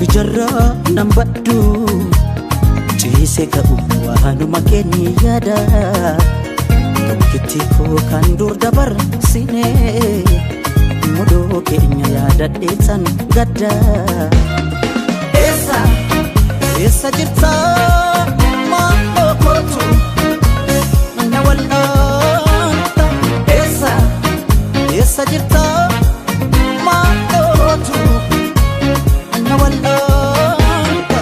Ijarraa nan baddu ciise ka'u waanuma keenya yaada tokkitti koo kan dur dabarsine mudoo keenya yaadadheetan gadda. Eessa eessa jirta maaloo kootu na wal'aanta eessa eessa jirta maaloo kootu na wal'aanta.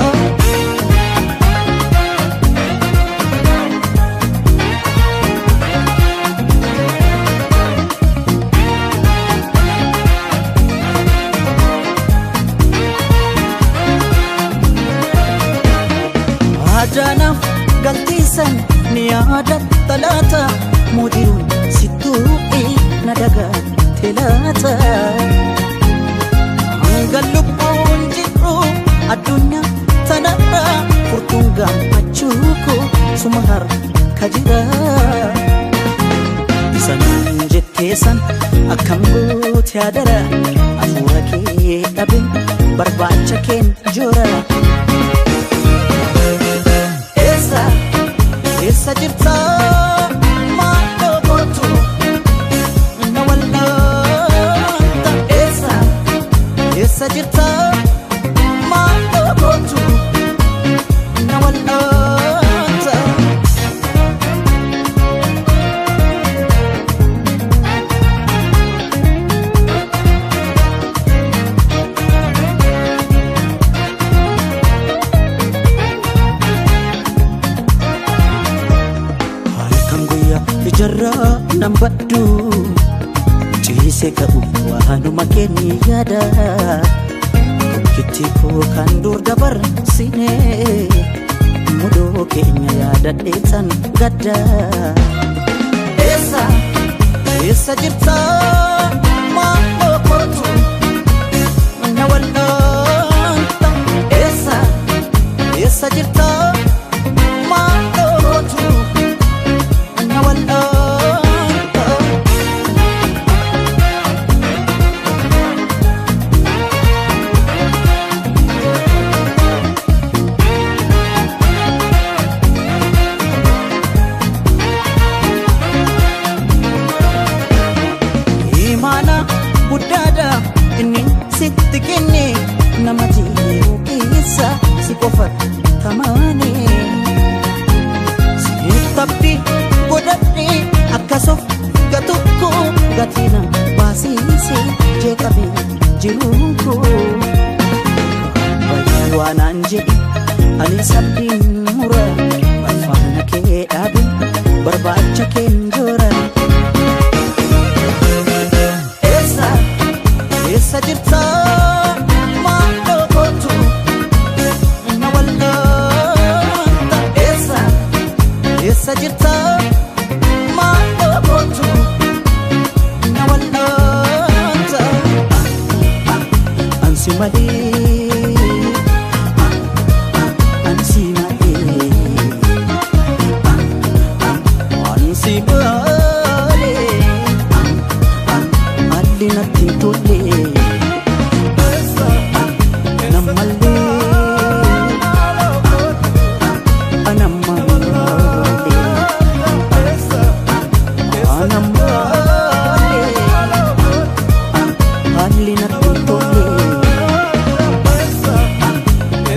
Ajaanaaf galtiisan ni yaadatta laata mudiruun sittuuqi na dagatte laata. Hanga lubbuun jiru addunyaa tanarra furtuun gammachuu koo suma harka jira. Sanaan jettee san akkam goote adara hafuura kee dhabe barbaacha keen joora. Eessa eessa jirta maaloo kootu na wal'aanta eessa eessa jirta maaloo kootu na wal'aanta. Halkan guyyaa ijarraa nan baddu ciise ka'u waanuma keenya yaada tokkitti koo kan dur dabarsine mudoo keenya yaadadheetan gadda. Eessa eessa jirta maaloo kootu na wal'aanta eessa eessa jirta maaloo kootu na wal'aanta. Imaana guddaadha inni sitti kenne nama jiru keessa si qofa tamaane. Sitti godhadhe akkas of gatukko gatina baasiise jeeqabe jiruun koo. Bayyee waanaan jedhe ani sabdiin mura faana kee dhaabe barbaacha keen joora. Eessa eessa jirta maaloo kootu na wal'aanta eessa eessa jirta maaloo kootu na wal'aanta. Ansi malee ansi malee ansi malee haalli natti hin tolle nammallee anammallee anammallee haalli natti hin tolle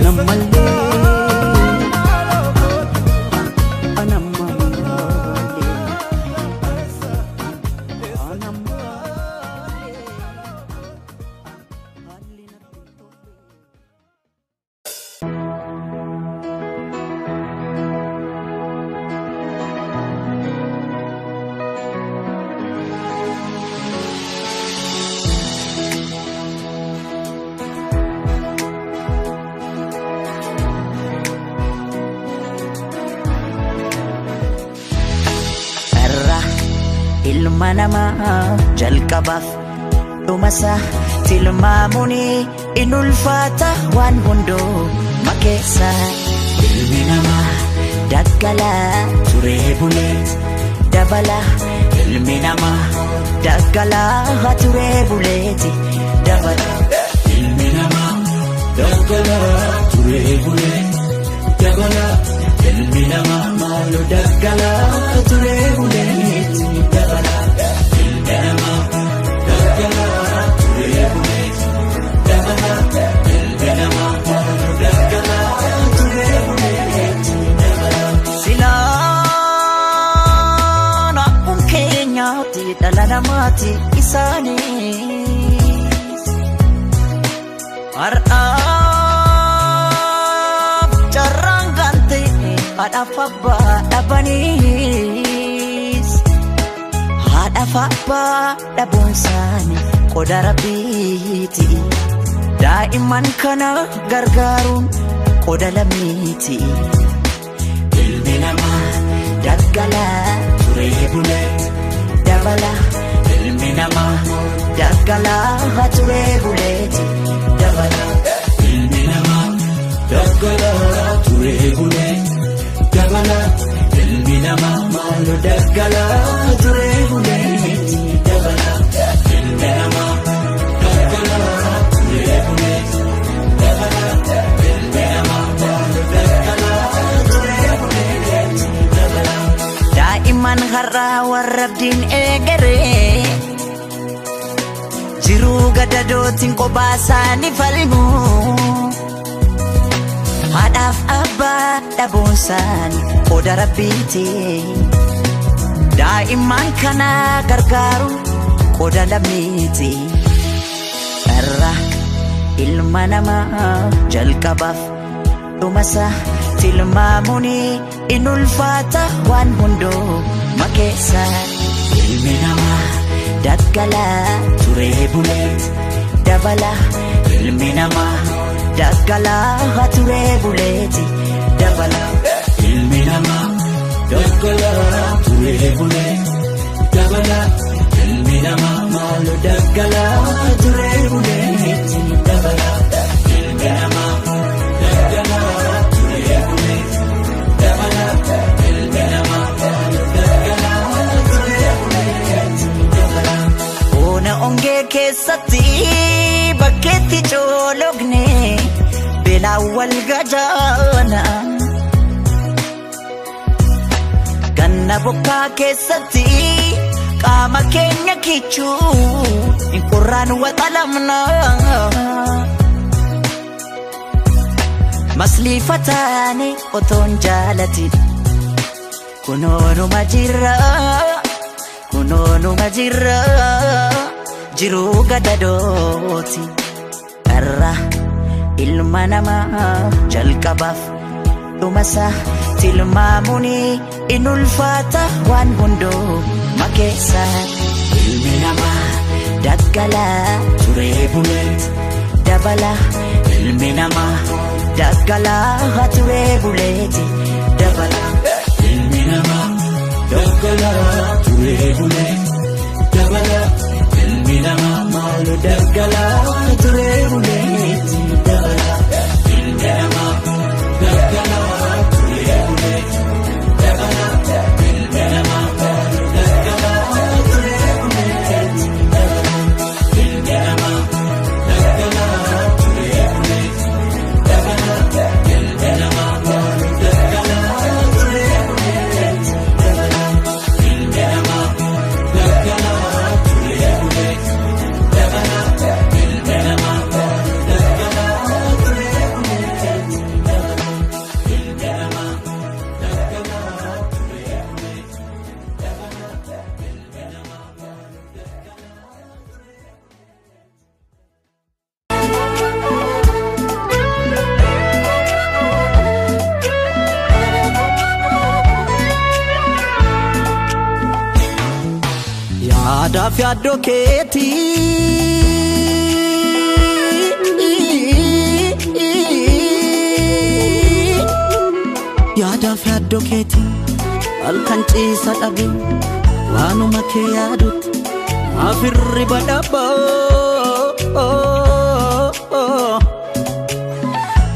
nammallee anammallee anammallee haalli natti hin tolle. Irra ilma namaa jalqabaaf dhumasa tilmaamuun in ulfaata waan hunduu makeessa. Ilmi namaa daggalaa turee bulee dabala ilmi namaa daggalaa turee buleeti dabala. Ilmi namaa daggalaa. Turee bulee dabala ilmi namaa maaloo daggalaa turee bulee dabala ilmi namaa daggalaa turee bulee dabala ilmi namaa maaloo daggalaa turee bulee dabala. Silaan akkuma keenyaatti dhala namaati isaanis har'aaf carraan gante haadhaaf abbaa dhabaniis haadhaaf abbaa dhabuun isaanii qoda rabbiiti daa'imman kana gargaaruun qoda lammiiti ilmi namaa daggalaa turee bulee dabala ilmi namaa daggalaa turee buleeti dabala Ilmi namaa daggalaa turee bulee dabala ilmi namaa maaloo daggalaa turee bulee dabala ilmi namaa daggalaa turee bulee dabala ilmi namaa maaloo daggalaa turee bulee dabala. Daa'imman har'aa warra abdiin eegaree jiruu gadadootiin kophaa isaanii falmu. Haadhaaf abbaa dhabuun isaanii qoda rabbiiti. Daa'imman kana gargaaruun qoda lammiiti. Carraa ilma namaa jalqabaaf dhumasa tilmaamuun in ulfaata waan hunduu makeessa. Ilmi namaa daggalaa turee bulee dabala ilmi namaa daggalaa turee buleeti dabala. Ilmi namaa daggalaa turee bulee dabala ilmi namaa maaloo daggalaa turee bulee dabala ilmi namaa daggalaa turee bulee dabala ilmi namaa maaloo daggalaa turee bulee dabala. Ona ongee keessatti bakkeetti coologne beelaan wal gajaana. Ganna bokkaa keessatti qaama keenya kichuu hin qorraan waxalamna. Masliifataani otoon jaalatin kunoonuma jirra kunoonuma jirra jiruu gadadooti. Carraa ilma namaa jalqabaaf dhumasa tilmaamuun in ulfaata waan hunduu makeessa. Ilmi namaa daggalaa turee bulee dabala ilmi namaa daggalaa turee buleeti dabala. Ilmi namaa daggalaa turee bulee dabala ilmi namaa maaloo daggalaa turee bulee dabala ilmi namaa daggalaa turee bulee dabala ilmi namaa maaloo daggalaa turee bulee dabala ilmi namaa daggalaa turee bulee dabala ilmi namaa maaloo daggalaa turee bulee dabala ilmi namaa daggalaa turee bulee dabala ilmi namaa maaloo daggalaa turee bulee dabala ilmi namaa daggalaa turee bulee dabala ilmi namaa maaloo daggalaa turee. Yaadaaf yaaddoo keetii Yaadaaf yaaddoo keetii halkan ciisa dhabe waanuma kee yaadutti maaf hirriba dhabaa.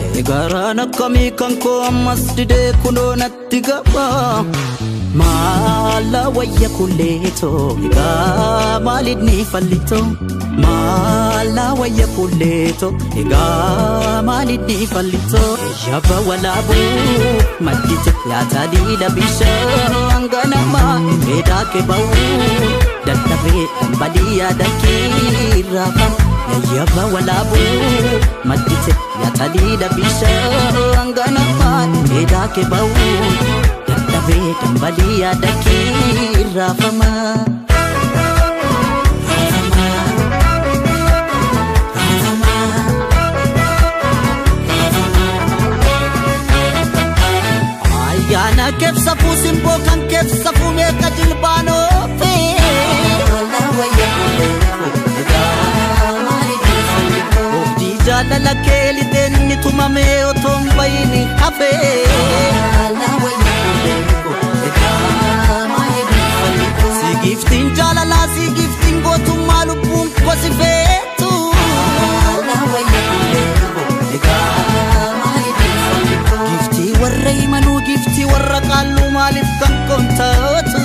Eegaraan akkamii kan koo ammas didee kunoo natti gabaa. Maala wayya kulleetoo egaa maalidni fallitoo? Maala wayya kulleetoo egaa maalidni fallitoo? Yabba walaabuu maddite yaataliila bishaan ganamaa dheedaa keba'uu dadhabee dhambalii yaada kiirraafama. Yabba walaabuu maddite yaataliila bishaan ganamaa dheedaa keba'uu dadhabee dhambalii yaada kiirraafama. Ayyaana keebsafuu simboo kan keebsafuu meeqa jilbaanoofe. Oobdii jaalala kee lixeen inni tumamee otoo hin bahin hafe. Si giftiin jaalalaa si giftiin gootummaa lubbuun kosi feetu. Giftii warra himanuu giftii warra qaalluu maaliif kan koontaatu?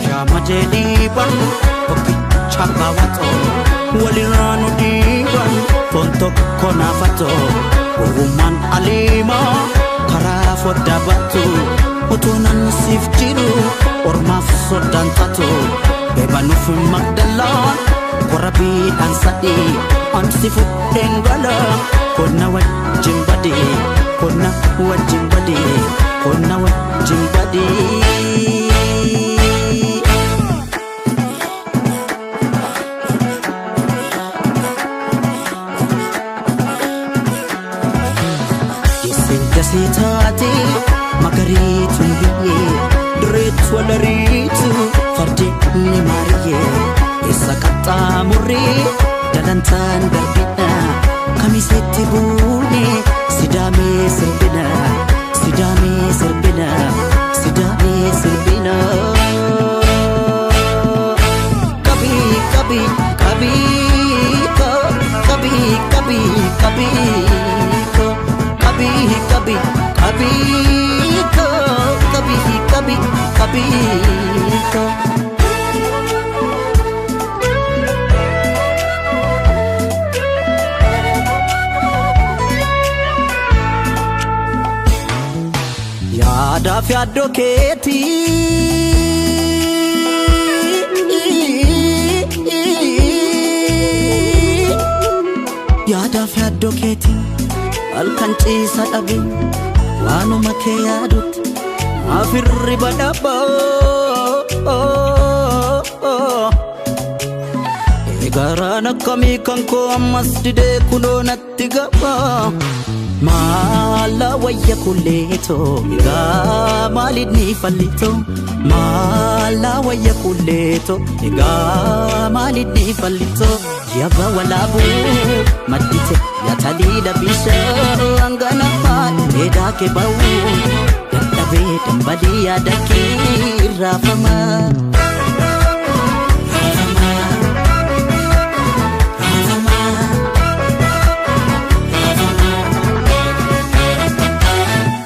Shaama jedhiiban tokkicha baawwatoo walirraa nu dhiiban foon tokko naafatoo gowwummaan aliimaa karaa foddaa battu utuu nan siif jiru ormaaf soddaan taatu beebanuuf magdalaan korabiidhaan sadii ansi fudheen gala konna wajjin badee konna wajjin badee konna wajjin badee. Isin dasee taate magariituun biyyee dureetu walariitu fardeen ni maariyyee eessa qaxxaamurree dalantaan darbina kamisetti buune sidaamee sirbina sidaamee sirbina sidaamee sirbina. Kabii kabii kabii kabii kabii kabii kabii kabii kabii kabii kabii kabii. Yaadaaf yaaddoo keetii. Yaadaaf yaaddoo keetii halkan ciisa dhabe waanuma kee yaadutti afirri badhaabaa. Egaraan akkamii kan koo ammas didee kunoo natti gaba. Maala wayya kulleetoo egaa maalidni fallitoo? Maala wayya kulleetoo egaa maalidni fallitoo? Yabba walaabuu maddite yaataliila bishaan ganamaa dheedaa keba'uu dadhabee dambalii yaada kiirraafama.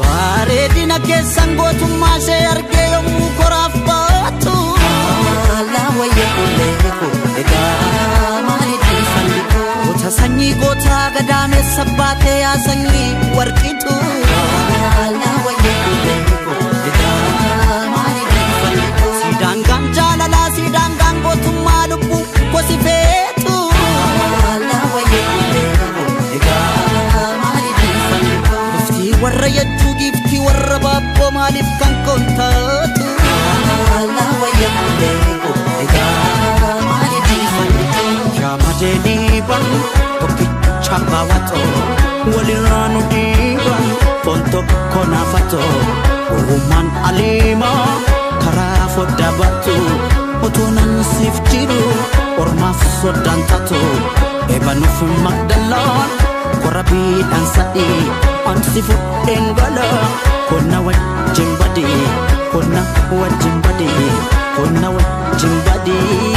Bareedina keessan gootummaa ishee argee yommuu koraaf baatu. Goota sanyii gootaa gadaameessa baatee yaa sanyii warqitu. Siidaan gaan jaalalaa siidaan gaan gootummaa lubbuu gosi feetu. Giftii warra yachuu giftii warra baabboo maaliif kan koontaatu? Shaama jedhiiban tokkicha baawwatoo walirraa nu dhiiban foon tokko naafatoo gowwummaan aliimaa karaa foddaa battu utuu nan siif jiru ormaaf soddaan taatu eebanuuf magdalaan korabiidhaan sadii ansi fudheen gala konna wajjin badee konna wajjin badee konna wajjin badee.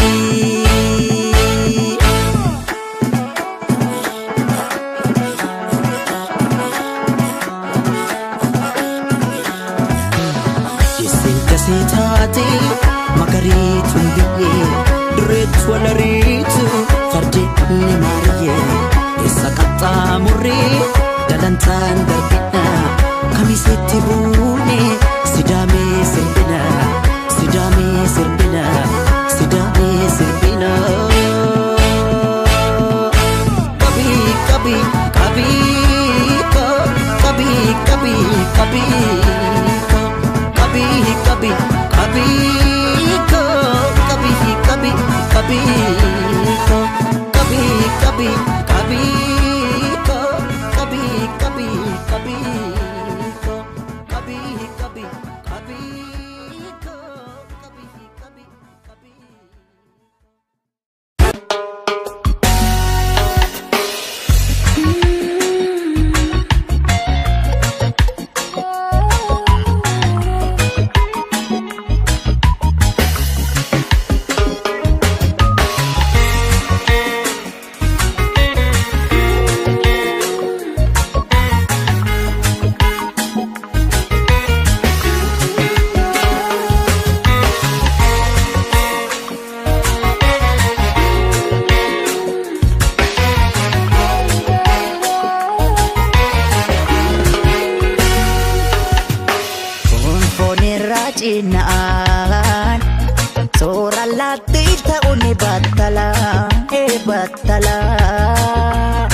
Battalaa.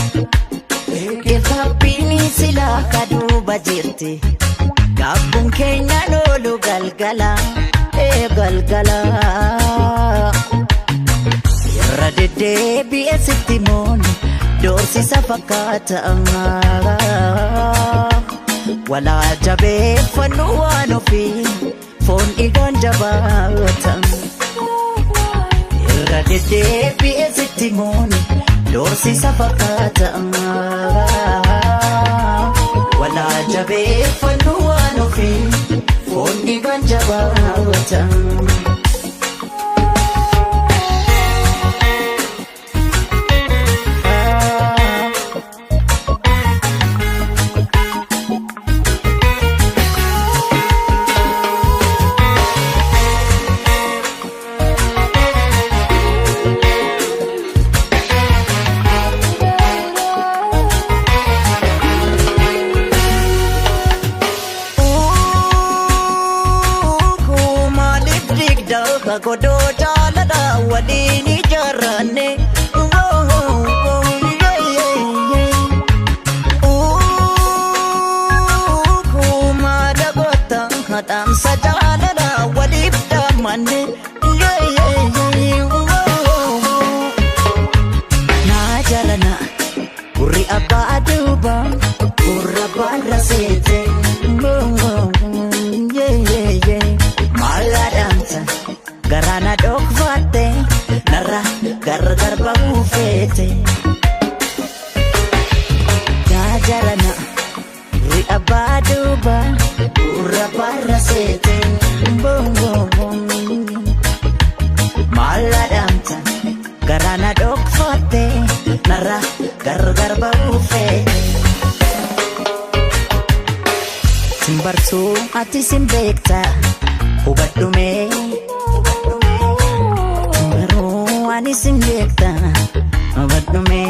Kefabbiin silaa kaduuba jirti. Gaabbuun keenya loolu galgala. Ee galgala. Irra deddeebi'ee sitti mooni doorsisa fakkaata. Walaa jabeeffannu waan ofii foon dhiigaan jabaata. Irra deddeebi'ee sitti mooni doorsisa fakkaata. Walaa jabeeffannu waan ofii foon dhiigaan jabaata. Maaliif digda godoo jaalala waliin ijaarranne? Maala goota dhaamsa jaalala waliif dhaammanne? Naa jaalana gurri abbaa duuba gurra barra seete. Maalaadhaamsa garaana dhokfatte narra gargar ba'uu feete. Jaajarana gurri abbaa duuba gurra barra seete. Maalaadhaamsa garaana dhokfatte narra gargar ba'uu feete. Simbartuu ati sin beekta hubadhume. Garuu ani sin beekta hubadhume.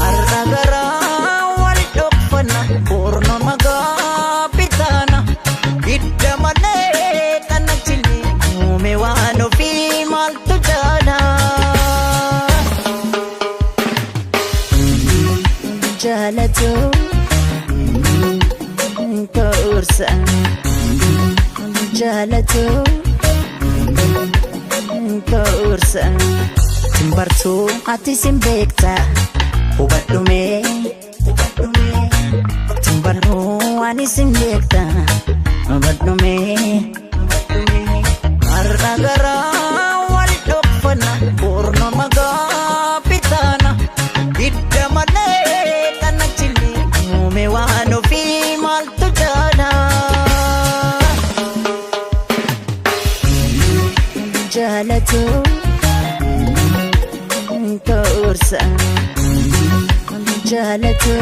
Har'a garaa wal dhokfanna boorno magaa bitaana. Hidda malee kana chilli uume waan ofii maaltu jaala. Jaalatu koorsa jaalatu koorsa. Simbartuu ati sin beekta hubadhume. Simbartuu ani sin beekta hubadhume. Har'a garaa wal dhokfanna boorno magaa bitaana. Hidda malee kana chilli uume waan ofii maaltu jaala. Jaalatu koorsa jaalatu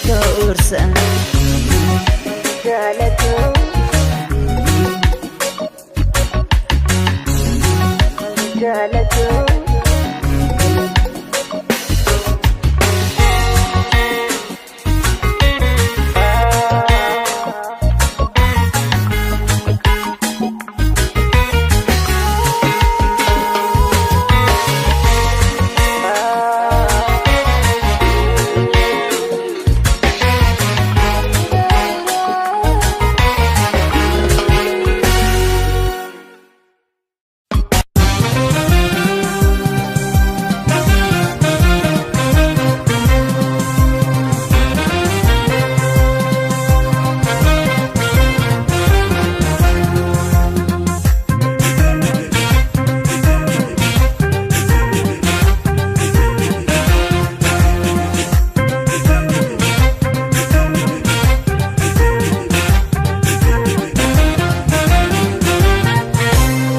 koorsa jaalatu. Jaalatu.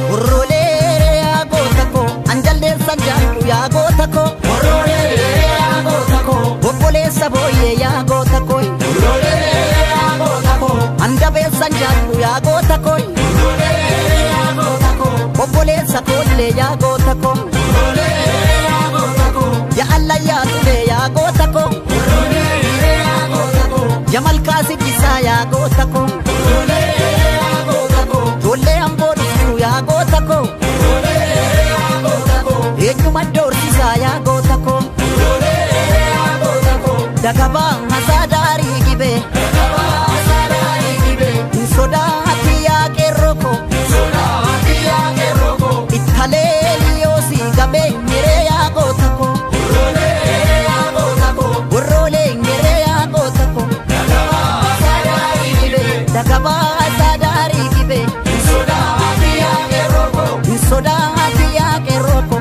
Hurroolee yaa goota koo anjalleessan jaallu yaa goota koo. Hurroolee yaa goota koo. Obboleessa booyyee yaa goota koo. Hurroolee yaa goota koo. Andabeessan jaallu yaa goota koo. Hurroolee yaa goota koo. Obboleessa koollee yaa goota koo. Hurroolee yaa goota koo. Yaa allayyaa tulee yaa goota koo. Hurroolee yaa goota koo. Yaa malkaa siddisaa yaa goota koo. Hurroolee yaa goota koo. Ijoollee amboo dhuftu yaa goota koo. Hurroolee Eenyuma doorsisaa yaa goota koo. Dagabaa hasaadaarii gibee. Hin sodaati yaa qeerroo koo. Ittalee liyoosii gabee miree yaa goota koo. Worroolee miree yaa goota koo. Dagabaa hasaadaarii gibee. Hin sodaati yaa qeerroo koo.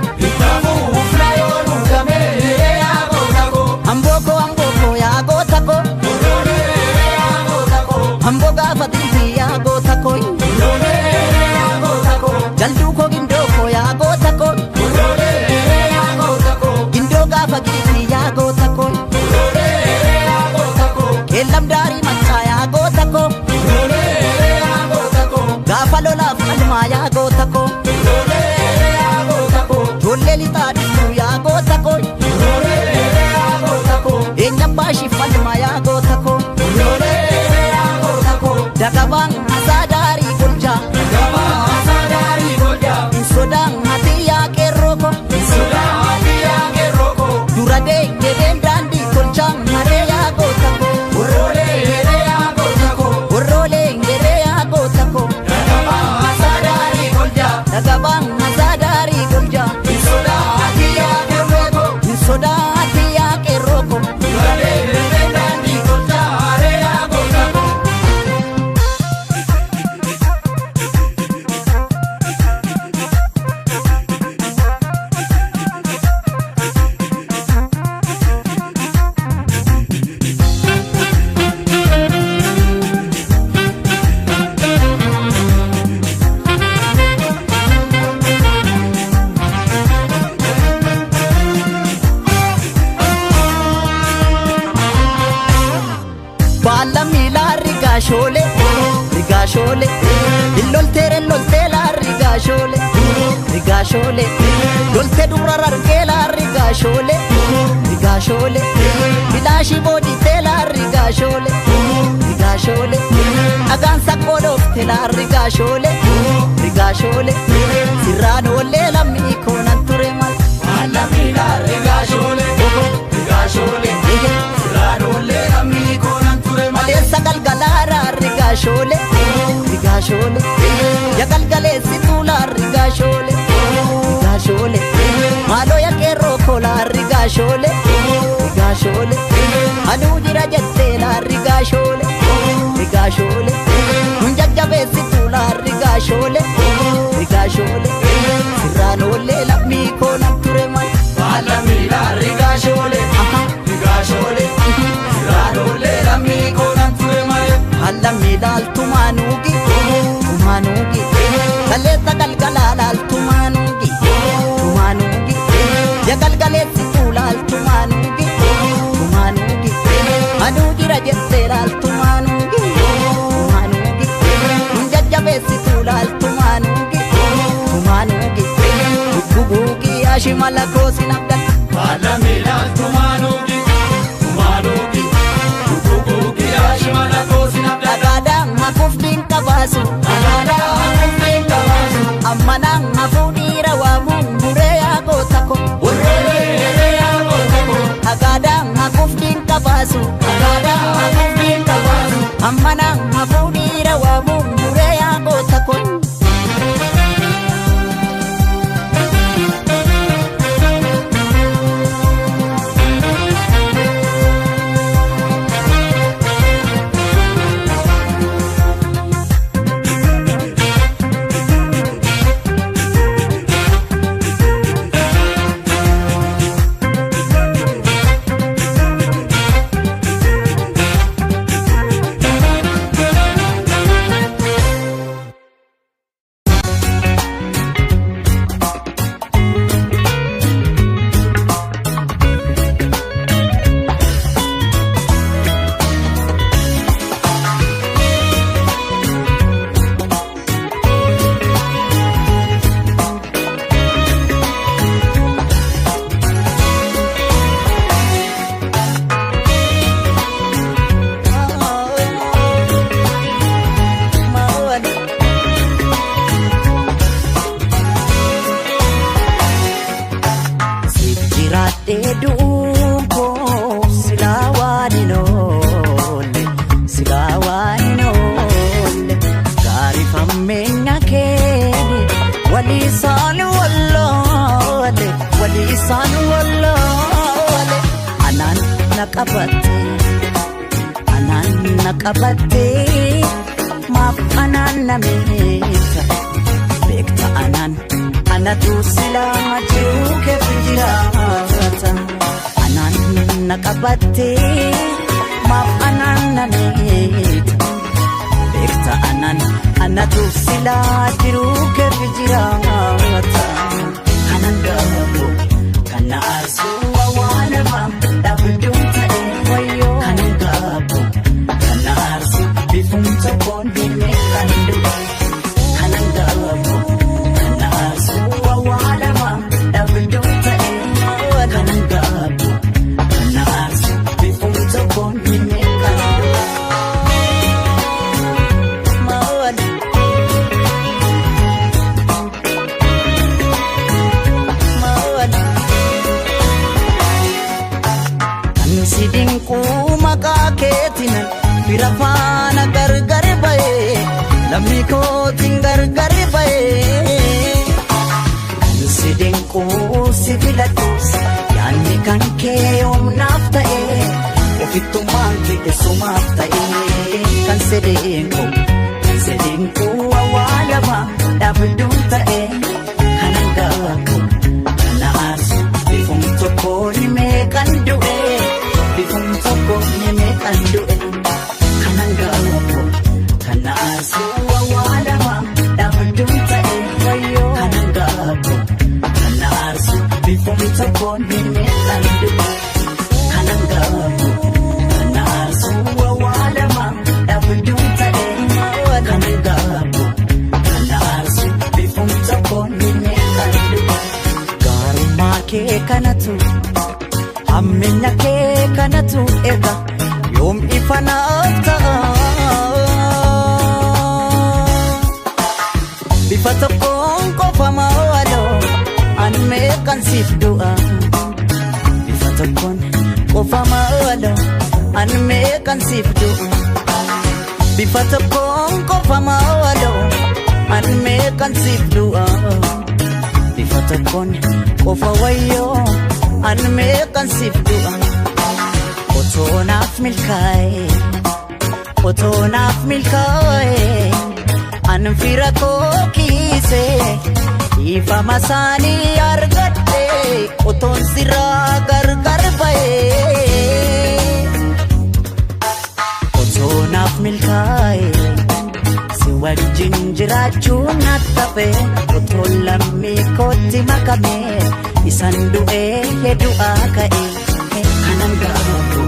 Amboko amboko yaa goota koo. Amboo gaafa dintii yaa goota koo. Jalduu koo gindoo koo yaa goota koo. Gindoo gaafa giitii yaa goota koo. Keellam daarii maccaa yaa goota koo. Gaafa lolaaf qalmaa yaa goota koo. Ijoollee lixaa dhuftuu yaa goota koo. Eenyaan baashiif falmaa yaa goota koo. Dagabaan hasaadaarii golchaa. Hin sodaan hati yaa qeerroo koo. Dura deeggareen daandii tolchaa maree yaa goota koo. Worroolee ngeree yaa goota koo. Dagabaan hasaadaarii golchaa. Hin sodaati yaa qeerroo koo. Baala miilaa rigaashoolee rigaashoolee illolteere lolteelaa rigaashoolee rigaashoolee loltee dura rargeelaa rigaashoolee rigaashoolee bilaashii booditeelaa rigaashoolee rigaashoolee dhagaan saqqoodhoofteelaa rigaashoolee rigaashoolee sirraan oollee lammii koonan ture mal. Maleessa galgalaaraa rigaashoolee rigaashoolee ya galgaleessi tuulaa rigaashoolee rigaashoolee maaloo ya qeerroo koolaa rigaashoolee rigaashoolee anuu jira jetteelaa rigaashoolee rigaashoolee nun jajjabeessi tuulaa rigaashoolee rigaashoolee sirraan oollee lammii koonan ture mal. Allamii laaltumaanuugi tumaanuugi kaleessa galgalaa laaltumaanuugi tumaanuugi ya galgaleessituu laaltumaanuugi tumaanuugi anuu jira jettee laaltumaanuugi tumaanuugi nun jajjabeessituu laaltumaanuugi tumaanuugi gugguugi ashimala koosin abdata. Dhagaadhaan hafuuf dinqa baasu. Ammanaan hafuu dhiira waamuun muree yaa goota ko. Dhagaadhaan hafuuf dinqa baasu. Ammanaan hafuu dhiira waamuun muree yaa goota ko. Jiraadhee du'uun koo silaa waan hin oolle, silaa waan hin oolle. Gaariifammeenya keeni walii isaan walloole, walii isaan walloole. Anaan na qabatte, anaan na qabatte, maaf anaan na miita? Beekta anaan anatu silaa jiruu keef jiraata. Anaan na qabatte, maaf anaan na miita? Beekta anaan anatu silaa jiruu keef jiraata. Kanan gaafo kan na aarsu awwaalama dhabduun ta'e wayyoo. Kanan gaafo kan na aarsu bifuun tokkoon diinee kan du'e. Kanan gaafo kan na aarsu awwaalama dhabduun ta'e. Kanan gaafo kan na aarsu bifuun tokkoon diinee kan du'e. Maal? Maal? Kan si dinquu maqaa keetiin fira faana gargar ba'ee, lammii kootiin gargar ba'ee. Kan si dinquu si filadhus yaadni kan kee humnaaf ta'ee, ofittummaan kee sumaaf ta'ee. Kan si dinquu, kan si dinquu awwaalama dhabduun ta'ee. Kanan gaafo kan na aarsu bifuun tokko ni meeqan du'e, bifuun tokko ni meeqan du'e. Kanan gaafo kan na aarsu awwaalama dhabduun ta'e wayyoo. Kanan gaafo kan na aarsu bifuun tokko ni meeqan du'e. Kanan gaafo kan na aarsu awwaalama dhabduun ta'e. Kanan gaafo kan na aarsu bifuun tokko ni meeqan du'e. Gaarummaa kee kanatu, hammina kee kanatu erga yoom ifa naaf ta'a? Bifa tokkoon qofa maaloo an meeqan siif du'a? Bifa tokkoon qofa maaloo an meeqan siif du'a? Bifa tokkoon qofa maaloo an meeqan siif du'a? Bifa tokkoon qofa wayyoo an meeqan siif du'a? Otoo naaf milkaa'e, otoo naaf milkaa'e, an fira koo kiise dhiifama isaanii argadhe, otoon sirraa gargar ba'e. Otoo naaf milkaa'e si wajjin jiraachuun natti hafe, otoo lammii kootti makame isan du'ee du'aa ka'e. Kanan gaafo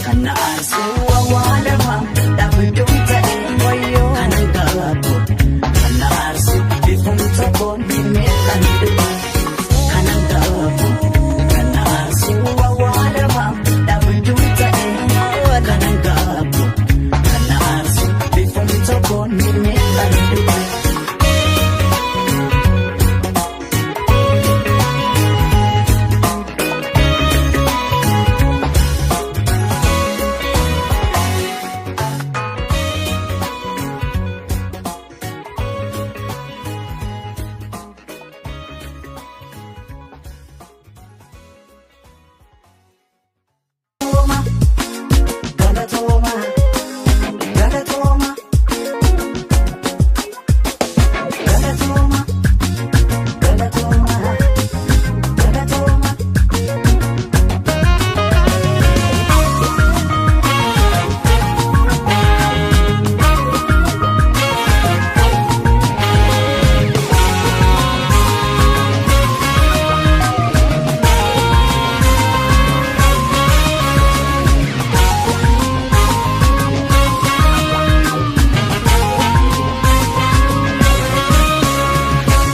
kan na aarsu awwaalama dhabduun ta'e wayyoo. Kanan gaafo kan na aarsu bifuun tokkoon ni meeqan du'e. Kanan gaafo kan na aarsu awwaalama dhabduun ta'e. Kanan gaafo kan na aarsu bifuun tokkoon ni meeqan du'e. Galatooma, galatooma, galatooma, galatooma, galatooma.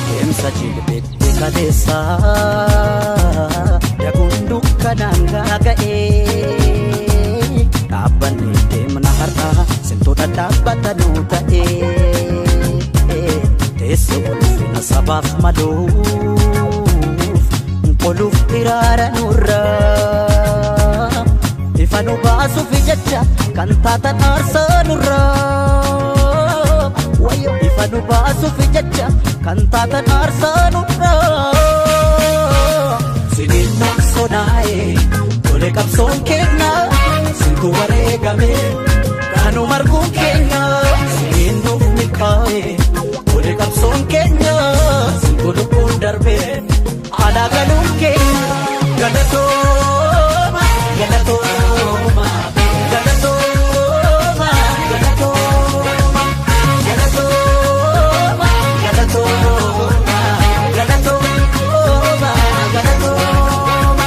Deemsa jilbeetti kaleessa daguun dukkanaan gaaga'ee, dhaabbanni deemna har'a simtoota dhaabbatanuu ta'ee, teessoo ulfina sabaaf maluuf qoluuf hiraara nurraa. kan taatan aarsaa nurraa. Wayyoo ifa nu baasuuf jecha kan taatan aarsaa nurraa. Siniin maqsonaa'e tole qabsoon keenya sintu wareegame kanuma arguun keenya. Siniin nuuf milkaa'e tole qabsoon keenya sintu lubbuun darbe alaa galuun keenya. Galatooma galatooma galatooma galatooma galatooma galatooma galatooma galatooma.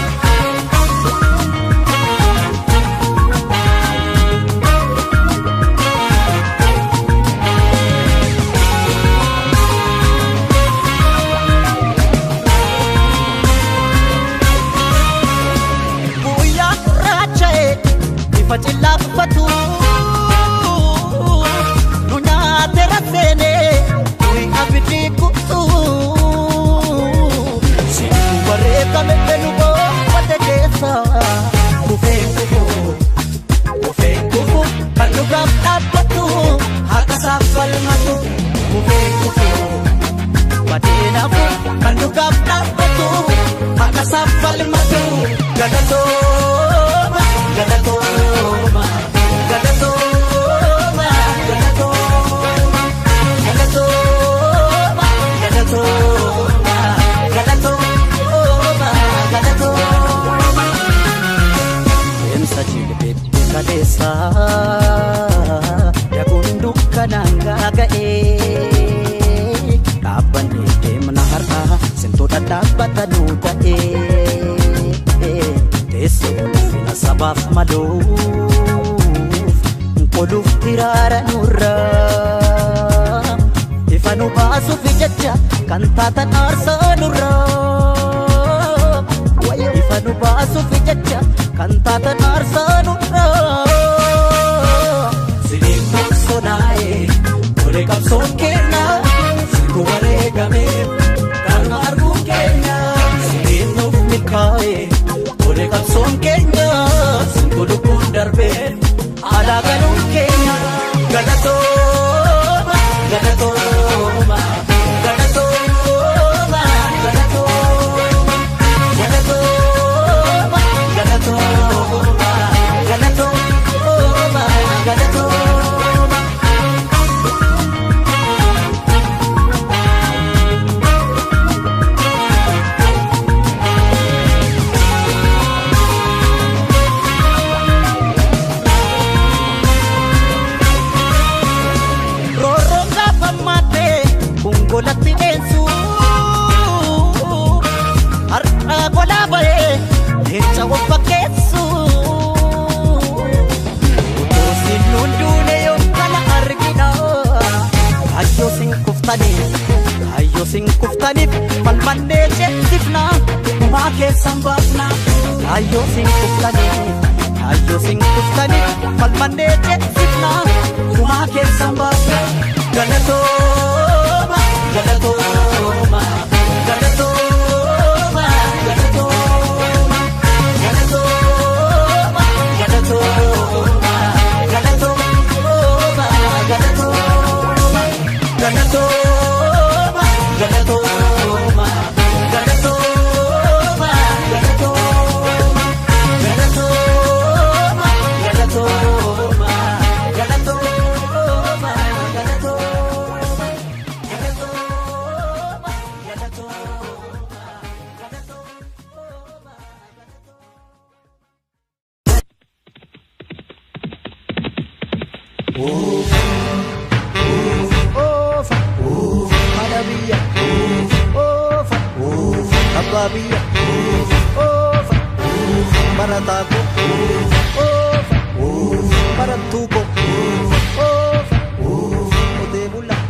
Guyyaa gurraacha'e bifa cillaa uffatu nu nyaate raseene nuyi abidii kutu. Sintu wareegame nu boonfate keessa kufee kufu kufee kufu kan dhugaaf dhaabbatu haqa isaaf falmatu kufee kufu. Badeenafu kan dhugaaf dhaabbatu haqa isaaf falmatu. Galatooma galatooma galatooma galatooma galatooma galatooma galatooma galatooma. Deemsa jilbeetti kaleessa daguun dukkanaan gaaga'ee dhaabbannee deemna har'a simtoota dhaabbata nuu ta'ee teessoo ulfina sabaaf maluuf qoluuf diraara nurraa ifa nu baasuuf jecha kan taatan aarsaa nurraa. Wayyoo ifa nu baasuuf jecha kan taatan aarsaa nurraa. Siniin maqsonaa'e tole qabsoon keenya sintu wareegame kan arguun keenya. Siniin nuuf milkaa'e tole qabsoon keenya sintu lubbuun darbe alaa galuun keenya. Galatooma galatooma galatooma galatooma galatooma galatooma galatooma galatooma. Roorroon gaafa maatee gongolatti dheensu har'a golaa bahee leenca of fakkeessu. Otoo sinnuun duune yoo kana argina kaayyoo sin kuftaniif kaayyoo sin kuftaniif falmannee ceesifna gumaa keessan baafna. Kaayyoo sin kuftaniif kaayyoo sin kuftaniif falmannee ceesifna gumaa keessan baafna. Galatooma galatooma galatooma galatooma galatooma galatooma galatooma galatooma galatooma galatooma galatooma galatooma galatooma galatooma galatooma galatooma galatooma galatooma. Oofa mana biyya oofa abbaa biyya oofa barataa ko oofa barattuu ko oofa qotee bulaa.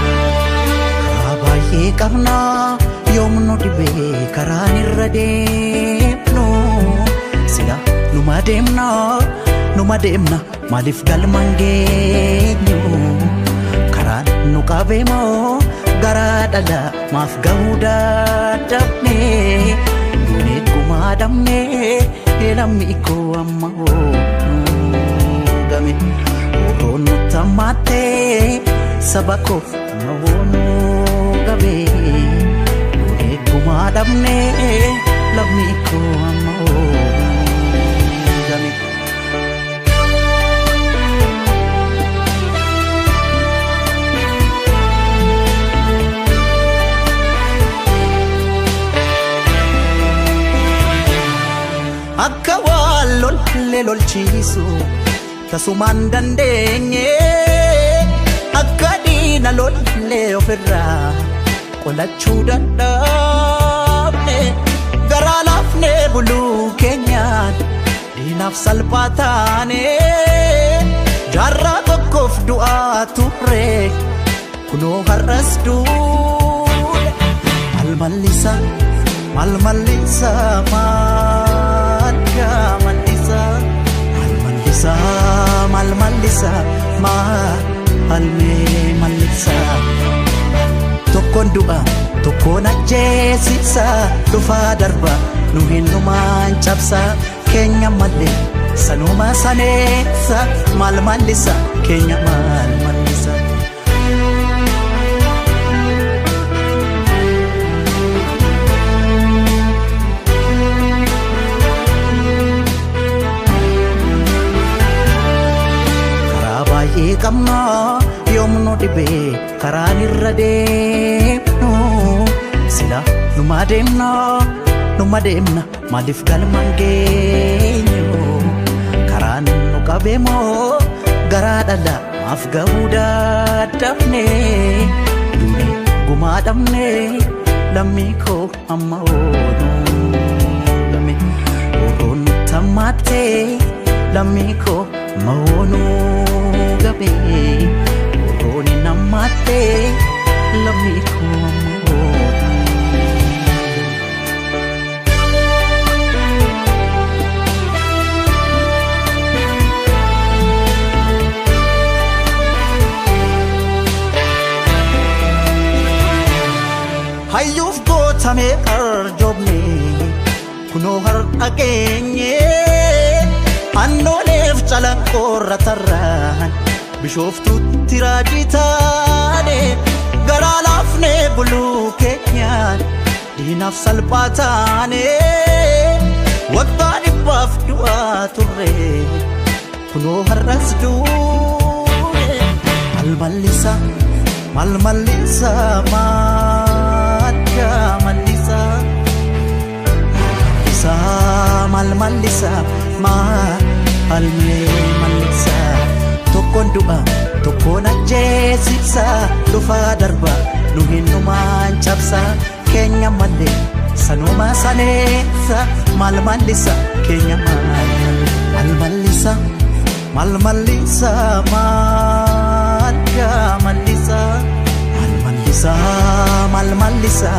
Karaa baay'ee qabnaa yoom nu dhibee karaan irra deemnu. Numa deemna, numa deemna, maaliif galmaan geenyu? Karaan nu qabeemoo garaa dhala maaf gahuu dadhabne? Duunee gumaa dhabne lammi koo amma game. Oroon nu tammaattee saba koof amma woonuu gabe. Duunee gumaa dhabne lammi koo amma game. Akka waan lolle lolchiisu tasumaan dandeenye, akka diina lolle ofirraa qolachuu dadhabne, garaa laafne buluu keenyaan diinaaf salphaa taane, jaarraa tokkoof du'aa turre kunoo har'as duule. Maal mallisa, maal mallisa, maal mallisa, maal mallisa, maal mallisa, maal mallisa. Tokkoon du'a tokkoon ajjeesisa, dhufaa darba nu hinnumaan cabsa, keenya malee sanuma saneessa, maal mallisa keenya maal mallisa. Karaa baay'ee qabna yoomnu dhibee karaan irra deemnu, sila numa deemna, numa deemna, maaliif galmaan geenyu? Karaan nu qabeemoo garaa dhala maaf gahuu dadhabne? Duune gumaa dhabne lammii koo amma ooluu game. Oroon tammaattee lammii koo amma ooluu gabe. Oroon nammaattee lammii koo amma ooluu. Hayyuuf gootamee qarjoobne kunoo har'a geenye, annooleef calanqoorra tarraan bishooftuutti raajii taane, garaa laafnee buluu keenyaan diinaaf salphaa taane, waggaa dhibbaaf du'aa turre kunoo har'as duune. Maal mallisa, maal mallisa, maal mallisa, mallisa, maal mallisa, maal mallisa. Tokkoon du'a tokkoon ajjeesisa, dhufaa darba nu hinnumaan cabsa, keenya malee sanuma saneessa, maal mallisa keenya maal mallisa, maal mallisa, maal mallisa, maal mallisa, maal mallisa,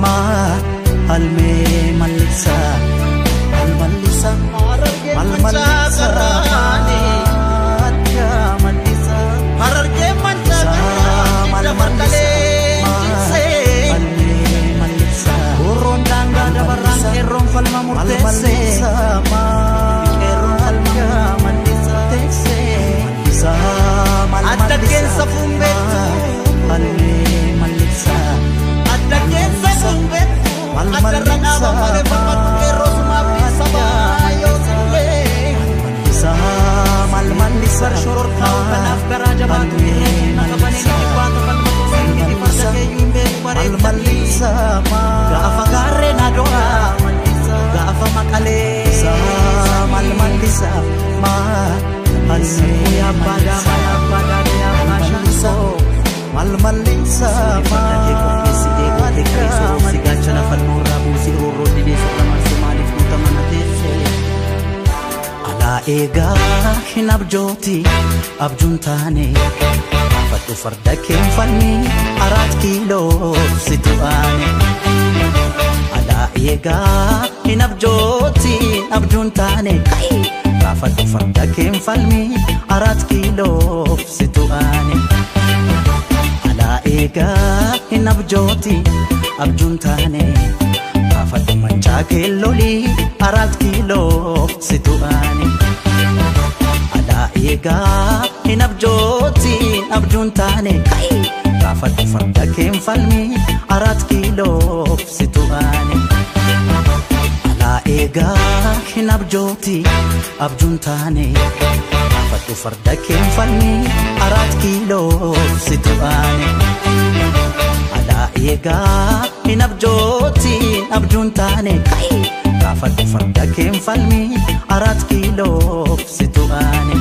maal mallisa, maal mallisa, maal mallisa, maal mallisa, Harargee mancaa maal dabarkalee jigsee. mallisa, Roon daangaa dabarraan qeerroon falma murteessee. Qeerroon falma murteessee. Adda keessa fuun beektu. Adda keessa fuun beektu. Adda irra dhaaba malee falmatu qeerroo sumaaf sabaa yoo sillee. Bar shororkaa'u kanaaf garaa jabaatu irree qabanii ni dhibbaata falmatu sirni farda keeyyuu hin beeku bareechanii. Gaafa gaarreen ado'a gaafa maqalee. Abbaa daamaa abbaa daadee abbaa shankoo. Farda kee qopheessi eeguu kee soorsi gaachana fannoorraa buusii roorroo didee sirra marsee maaliif guuta mana teessee. Alaa eegaa hin abjooti abjuun taane, fadhu farda keen falmi 4 kiiloo situ aane. Alaa Eegaa hin abjootiin abjuun taane gaafadhu farda keen falmi 4 kiiloof situ aane. Alaa eegaa hin abjootiin abjuun taane gaafadhu mancaa keellolii 4 kiiloof situ aane. Alaa eegaa hin abjootiin abjuun taane gaafadhu farda keen falmi 4 kiiloof situ aane. Alaa eegaa hin abjooti abjuun taane gaafadhu farda keen falmi 4 kiiloof situ aane. Alaa eegaa hin abjooti abjuun taane gaafadhu farda keen falmi 4 kiiloof situ aane.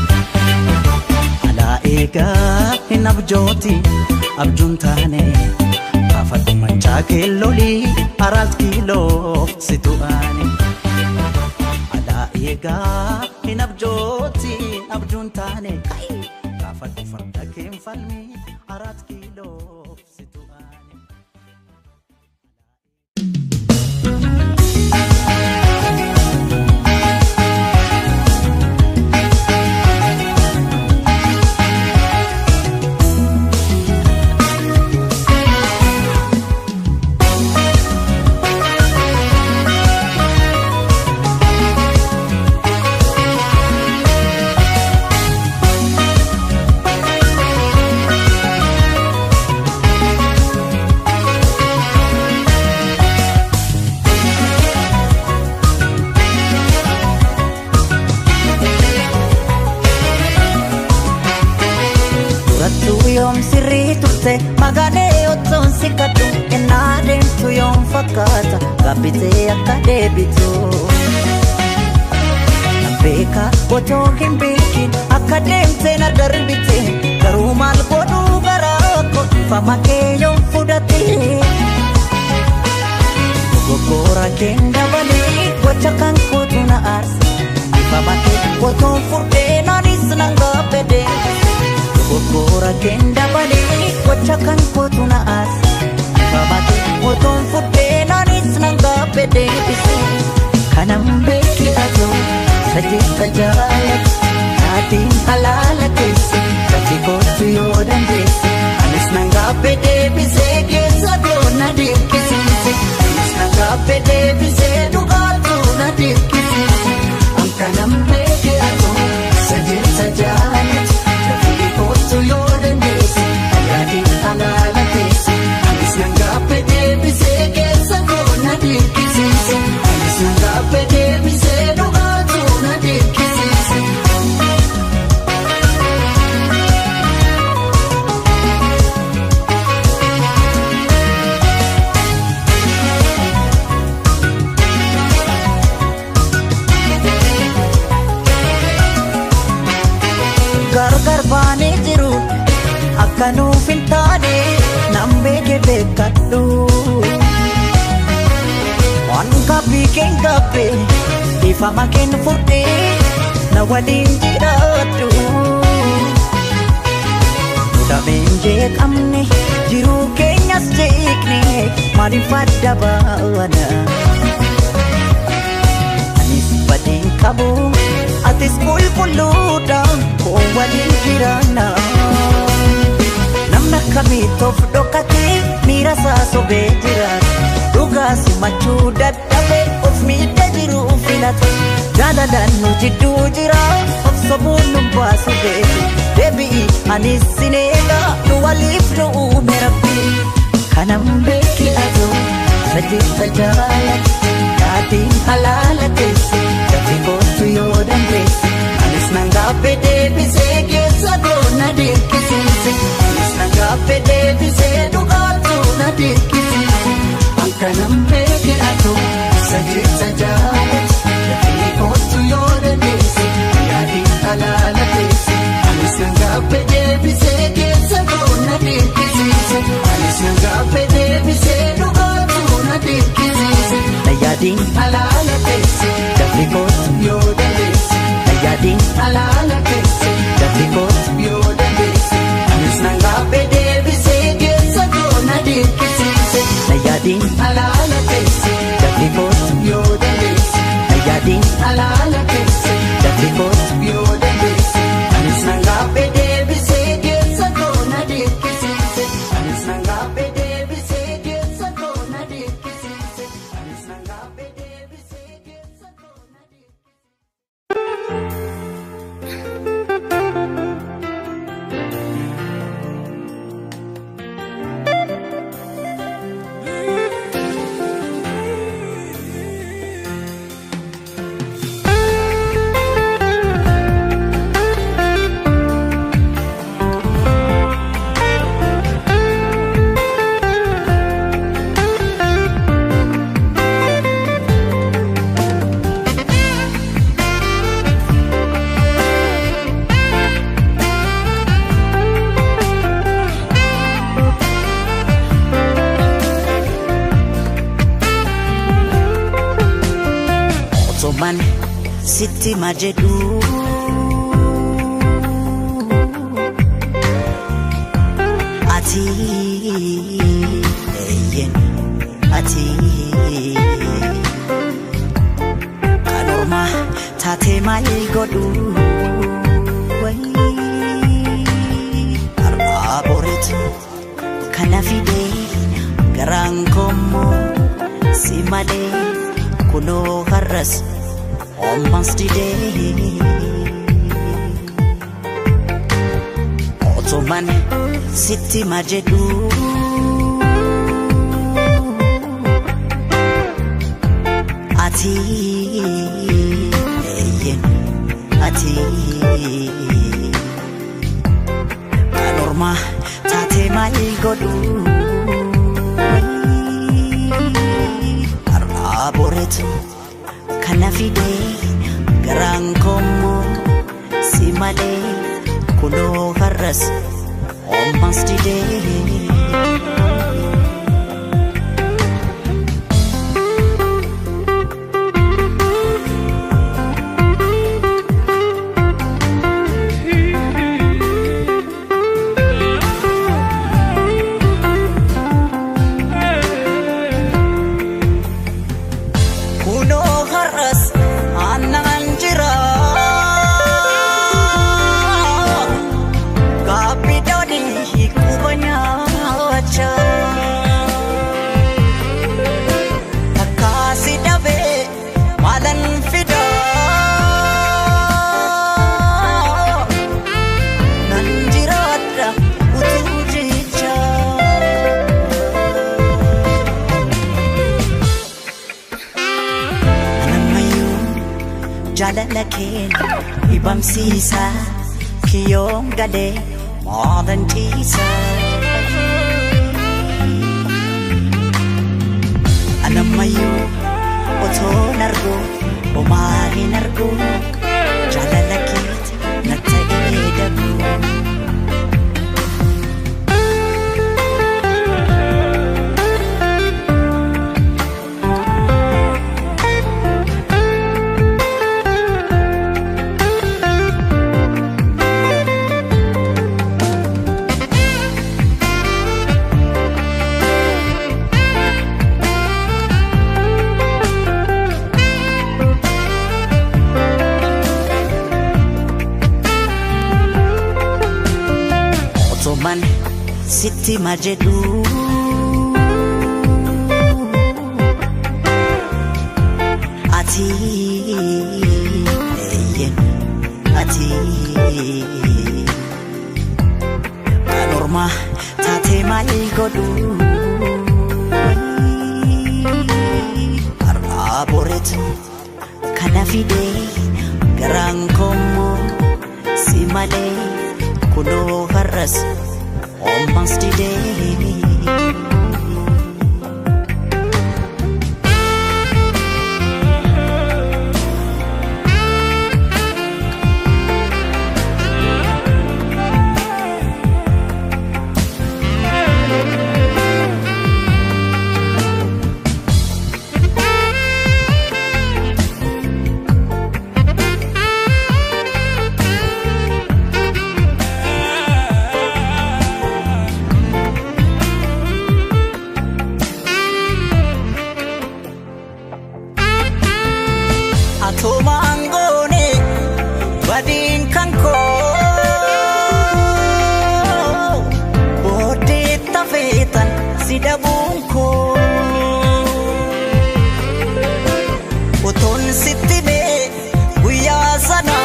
Alaa eegaa hin abjooti abjuun taane gaafadhu mancaa keellolii 4 kiiloof situ aane. Alaa eegaa hin abjooti abjuun taane gaafadhu farda keen falmi 4 kiiloof situ aane. Durattuu yoom sirrii turte magaalee ottoon si kadhu ennaa deemtu yoom fakkaata gaabbitee akka deebitu. Nan beeka otoo hin beekin akka deemte na darbite garuu maal godhuu garaa koo dhiifama kee yoom fudhate. Dogoggora keen dabalee gocha kan kootu na aarsa dhiifama kee otoon furdee naanis nan gaabbede. Dogoggora keen dabalee gocha kan kootu na aarsa dhiifama kee otoon furdee naanis nan gaabbe deebise. Kanan beeki atoo sajeessa jaalatu naatiin halaala teesse dafii kootu yoo dandeesse anis nan gaabbe deebisee keessa koo na dirqisiise anis nan gaabbe deebisee dhugaatu na dirqisiise. Kanan beeki atoo sajeessa jaalatu dafii kootu yoo dandeesse naatiin halaala teesse anis nan gaabbe deebisee keessa koo na dirqisiise anis nan gaabbe deebisee dhugaatu na dirqisiise. Gargar baanee jiru akka nuuf hin taane nan beeke beekadhu. Waan gabbii keen gabbe dhiifama keen fudhee na waliin jiraadhu. Dameen jeeqamne jiruu keenyas jeeqne maaliif adda baana? Anis badeen qabu atis qulqulluudha koo waliin jiraanna. Namni akkamitti of dhokatee miira isaa sobee jiraata. Dhugaa simachuu dadhabee of miidha jiruu filata. Jaalalaan nu jidduu jira of sobuun nu baasu beeku. Deebi'i anis sin eega nu waliif nu uume rabbi. Kanan beeki atoo sajeessa jaalatu naatiin halaala teesse dafii kootu yoo dandeesse anis nan gaabbe deebisee keessa koo na dirqisiise anis nan gaabbe deebisee dhugaatu na dirqisiise. Kanan beeki atoo sajeessa jaalatu dafii kootu yoo dandeesse naatiin halaala teesse anis nan gaabbe deebisee keessa koo na dirqisiise anis nan gaabbe deebisee dhugaatu na dirqisiise. Nayyaadiin halaala teesse dafii kootu yoo dandeesse nayyaadiin halaala teesse dafii kootu yoo dandeesse anis nan gaabbe deebisee keessa koo na dirqisiise. Nayyaadiin halaala teesse dafii kootu. Otuman sitti majedhu ati eyyen ati kan ormaa taate maal godhu har'aa boreetu kana fide garaan koommoo si malee kunoo har'as ommas didee. Otuman sitti majedhu ati eyyen ati kan ormaa taate maal godhu har'aa boreetu kana fide garaan koommoo si malee kunoo har'as ommas didee. Kunoo har'as aannan jira gaabbiidhaan quba nyaacha takkaasi dhabee maalan fida nan jiraadha utuu jecha. Anammayyuu jaalala keenya dhibamsiisa kiyyoon galee maalan ciisa. Anammayyuu otoon argu homaa hin argu jaalala keeti na ta'ee dagu. Otuman sitti majedhu ati eyyen ati kan ormaa taate maal godhu har'aa boreetu kana fide garaan koommoo si malee kunoo har'as ommas didee. Atumaan goone badiin kan koo booddee tafeetan si dhabuun koo utuun sitti mee guyyaa sana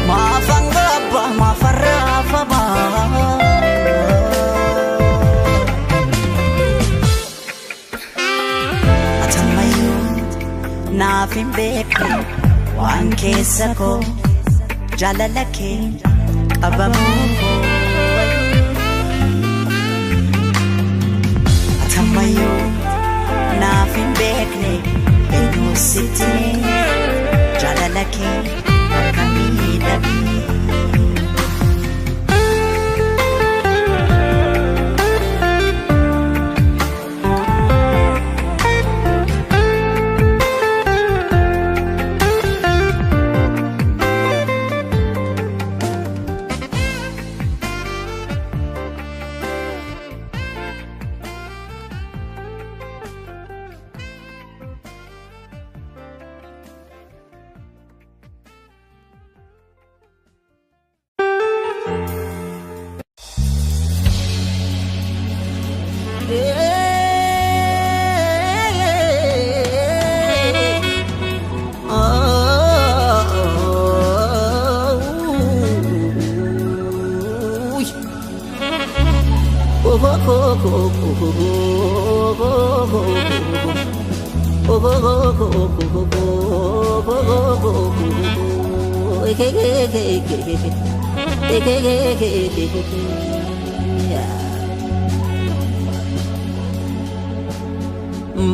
maafan gaabba maafan raafamaa. Atammayyuu naaf hin beekne waan keessa koo jaalala kee qabamuu koo. Atammayyuu naaf hin beekne eenyu sitti mee jaalala kee akka miidhagee.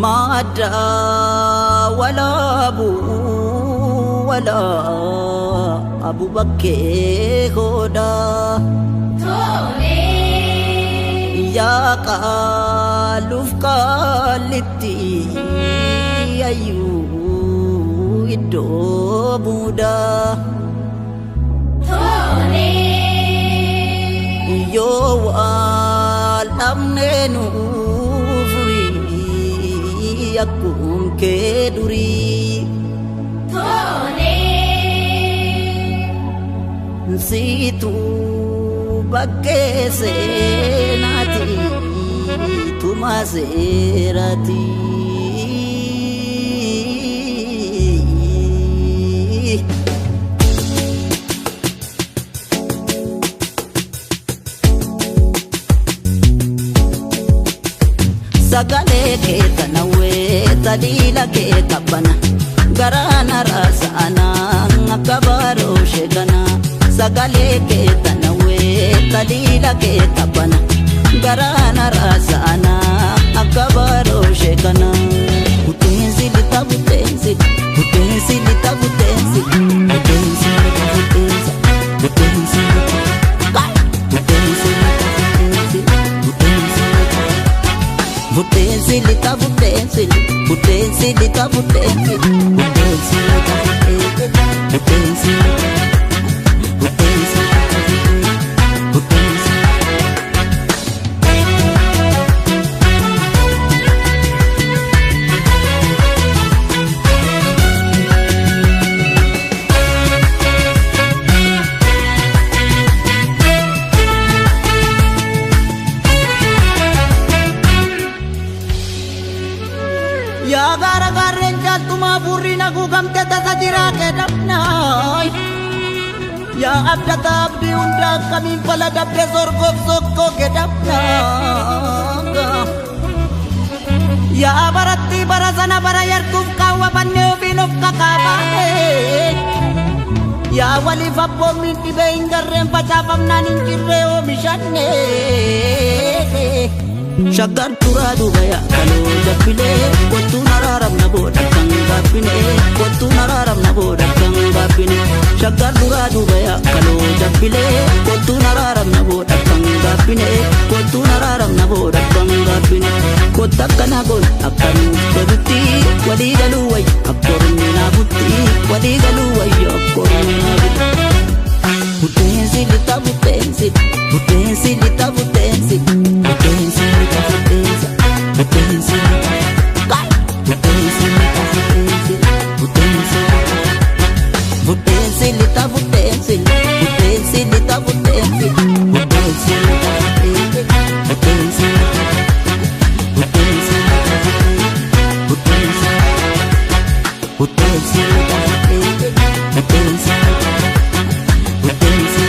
Madda walaabu walaa abubakkee goodaa. Yaa qaaluuf qaalitti ayyuu iddoo buudaa. Yoo wal dhabnee nu furii akkum kee durii. Siitu bakkee seenaati tuma seeraati. Sagalee kee tanawwee taliila kee qabbana garaana raasa'ana akka baaroo sheekana. Sagalee kee tanawwee taliila kee qabbana garaana raasa'ana akka baaroo sheekana. Butteensi lixa butteensi butteensi lixa butteensi butteensi lixa butteensa butteensi lixa butteensi lixa butteensi butteensi lixa. Butteensi lixa butteensi butteensi lixa butteensi butteensi lixa butteensi butteensi butteensi butteensi. Yaa gaara gaarreen caaltumaa furriin haguugamte tasa jiraa kedhamnaay. Yaa abdata abdii hunda akkamiin fala dabde sorgoof sokkoo kedhamnaa. Yaa baratti bara sana bara yartuuf kaawwa bannee ofiin of kakaabaae. Yaa waliif abboommiin dhibee hin garreen facaafamnaan hin jirree oomishanne. Shaggar turaa duuba yaakaloo jabbilee kottuun araaramna booda kan gaabbine kottuun araaramna booda kan gaabbine. Shaggar turaa duuba yaakaloo jabbilee kottuun araaramna booda kan gaabbine kottuun araaramna booda kan gaabbine. Kotta akkana goon akka nuuf tolutti walii galuu wayya akkormi naafutti walii galuu wayya akkormi naafutti. Butteensi lixa butteensi butteensi lixa butteensi butteensi lixa butteensa butteensi lixa butteensi lixa butteensi butteensi butteensi lixa butteensi butteensi lixa butteensi butteensi lixa butteensi butteensi butteensi butteensi lixa butteensi butteensi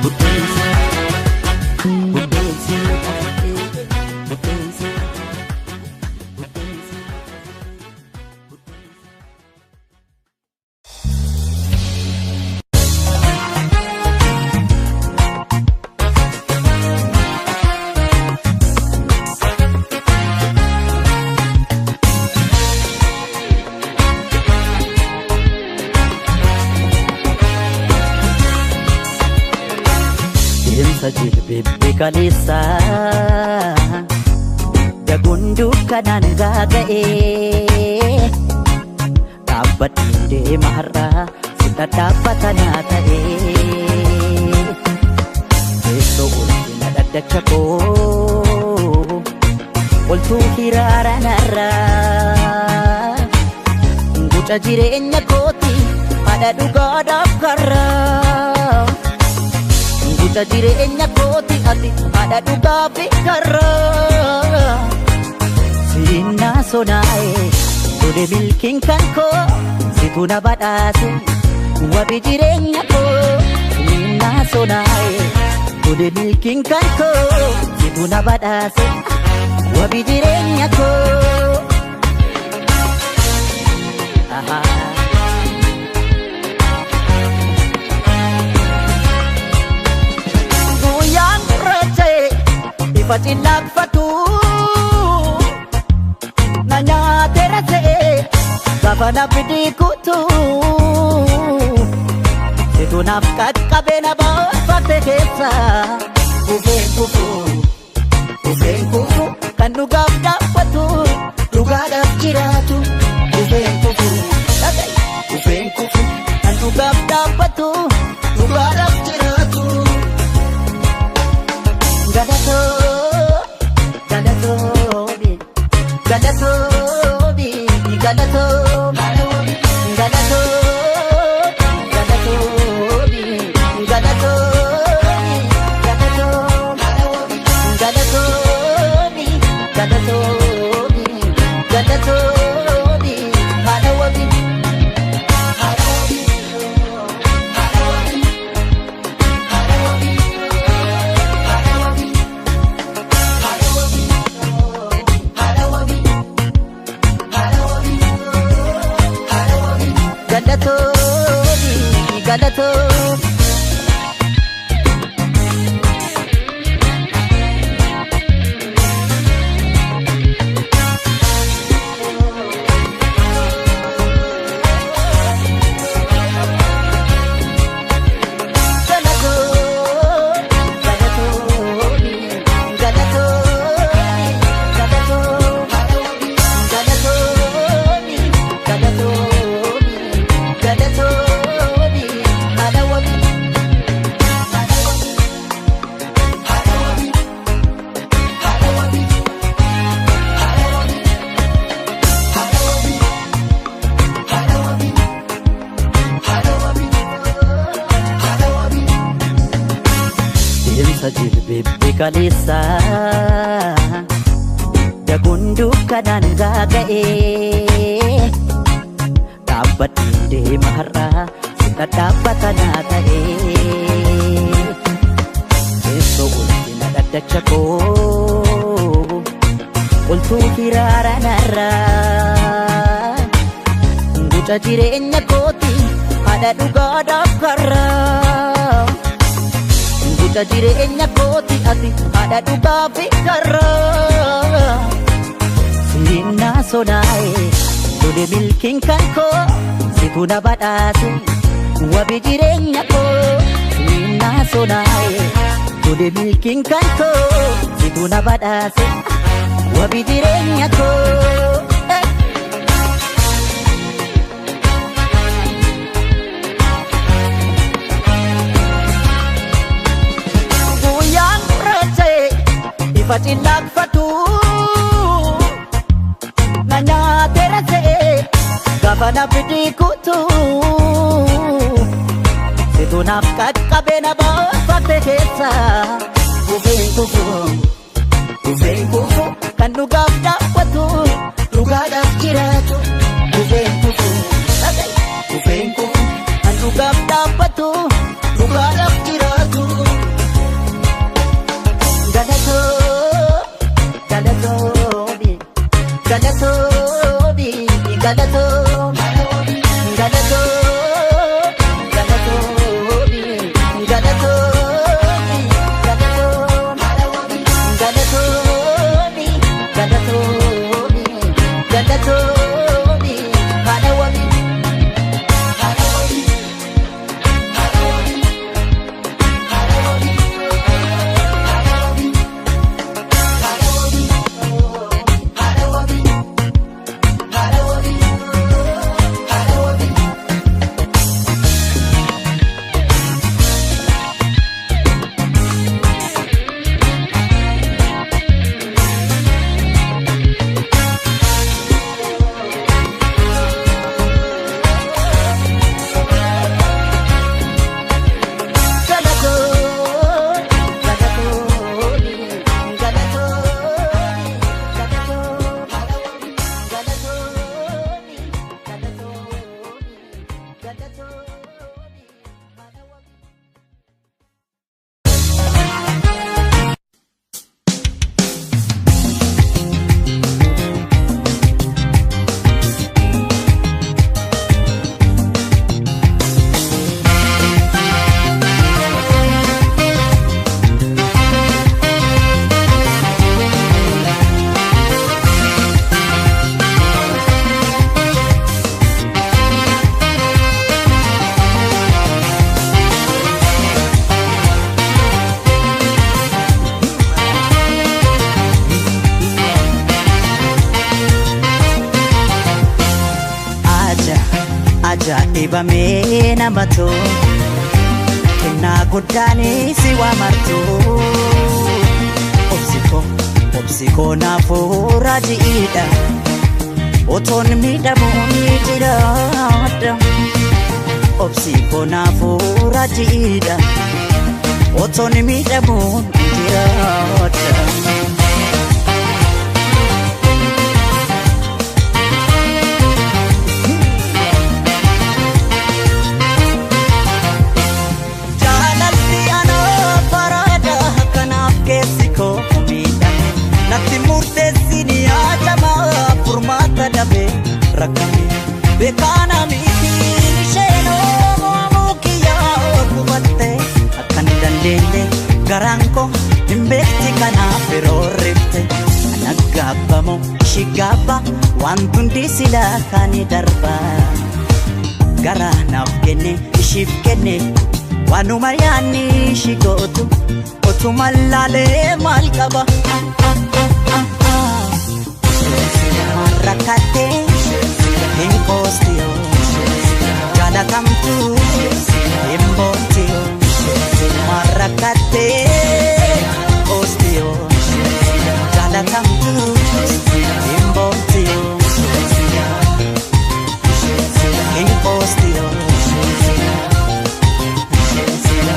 butteensi butteensi butteensi butteensi. Deemsa jilbeebbe kaleessa Daguun dukkanaan gaaga'ee Dhaabbadheen deema har'aa si dhadhaabbata naa ta'ee Teessoo ulfina dhaddacha koo Oltuu hiraara narraa Guca jireenya kooti haadha dhugaadhaaf karraa Guca jireenya kooti ati haadha dhugaa fi karraa. Siinaa sonaa'e tole milkiin kan koo situ na badhaase wabi jireenya koo. Siinaa sonaa'e Tole milkiin kan koo situ na badhaase wabii jireenya koo. Ahaa. Guyyaan gurraacha'e ifa cillaaqfatu na nyaateera se'e gaafa na fidii kutu situ naaf qaqqabee na baafate keessa kufeen kufu kufeen kufu kan dhugaaf dhaabbatu dhugaadhaaf jiraatu kufeen kufu kufeen kufu kan dhugaaf dhaabbatu dhugaadhaaf jiraatu. Galatoo, galatoomi, galatoomi, galatoo, galatoo, galatoomi, galatoomi, galatoo, galatoomi, galatoomi, galatoomi, haadha wabii, haadha wabii, haadha wabii, haadha wabii. Galatoomi, galatoomi. Galatoomi, galatoomi, galatoomi, galatoomi, galatoomi, galatoomi, haadha wabii. Deemsa jilbeebbi kaleessa daguun dukkanaan gaaga'ee dhaabbadheen deema har'aa si dhadhaabbata naa ta'ee teessoo ulfina dhaddacha koo qoltuu firaara narraa guca jireenya kooti haadha dhugaadhaaf karraa. Guca jireenya kooti ati haadha dhugaa fi karraa. Siinaa sonaa'e tole milkiin kan koo situ na badhaase wabii jireenya koo. Siinaa sonaa'e tole milkiin kan koo situ na badhaase wabii jireenya koo. Eh. Guyyaan gurraacha'e ifa cillaaqfatu na nyaateera se'e gaafa na fidii kutu situ naaf qaqqabee na baafate keessa kufeen kufu kufeen kufu kan dhugaaf dhaabbatu dhugaadhaaf jiraatu kufeen kufu kufeen kufu kan dhugaaf dhaabbatu dhugaadhaaf jiraatu. Galatoo, galatoomi, galatoomi, galatoo, galatoo, galatoomi, galatoomi, galatoo, galatoomi, galatoomi, galatoomi, haadha wabii, haadha wabii, haadha wabii, haadha wabii. Ajaa'ibamee namatu kennaa guddaanis waa martu. Obsikoo obsikoo naafuu raajiidha otoon miidhamuu ni jiraadha. Obsikoo naafuu raajiidha otoon miidhamuu ni jiraadha. Jaalalli anaa faraada kanaaf keessi koo miidhame natti murteessini yaadama furmaata dhabee rakkame beekaana mitiin isheen oomuu kiyyaa gubatte akka hin dandeenye garaan koo hin beekti kanaaf yeroo rifte ana gaabbamoo ishii gaabba waan hundi silaa kan darba. Garaa naaf kenne ishiif kenne waanuma yaanni ishii gootu otuma laalee maal qaba. Rakkattee hin qoostiyoo jaalatamtu hin boontiyoo rakkattee qoostiyoo jaalatamtu hin boontiyoo. Hin qoostiyoo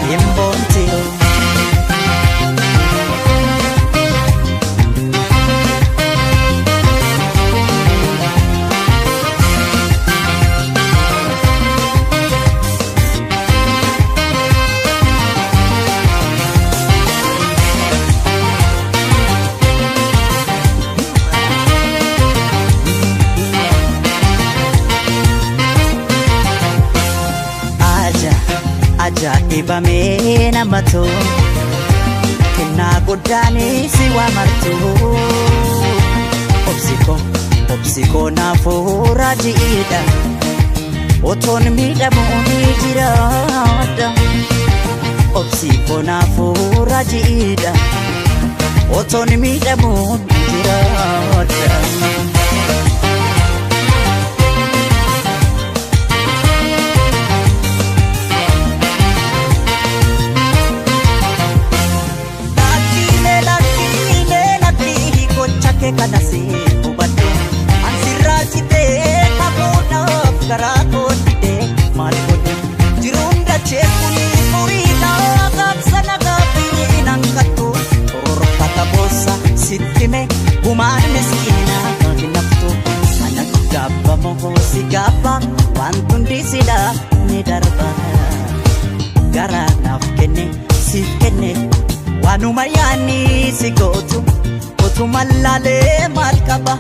hin boontiyoo. Aja ajaa'ibamee namatu kennaa guddaanis waa martu. Obsikoo obsikoo naafuu raajiidha otoon miidhamuu ni jiraadha. Obsikoo naafuu raajiidha otoon miidhamuu ni jiraadha. Lakkiilee lakkiilee lakkii gocha kee kana si hubadhu. Ansirraa citee kakuudhaaf karaa koo didee maal godhu. Jiruun dachee kuni furiidha gaabsa nagaa fi nan kattu. Tororfata boossa sitti hime gumaan miskiina hin haftu. Ana gaabbamoo si gaabba waan hundi silaa ni darba. Garaa naaf kenne siif kenne waanuma yaanni si gootu otuma laalee maal qaba.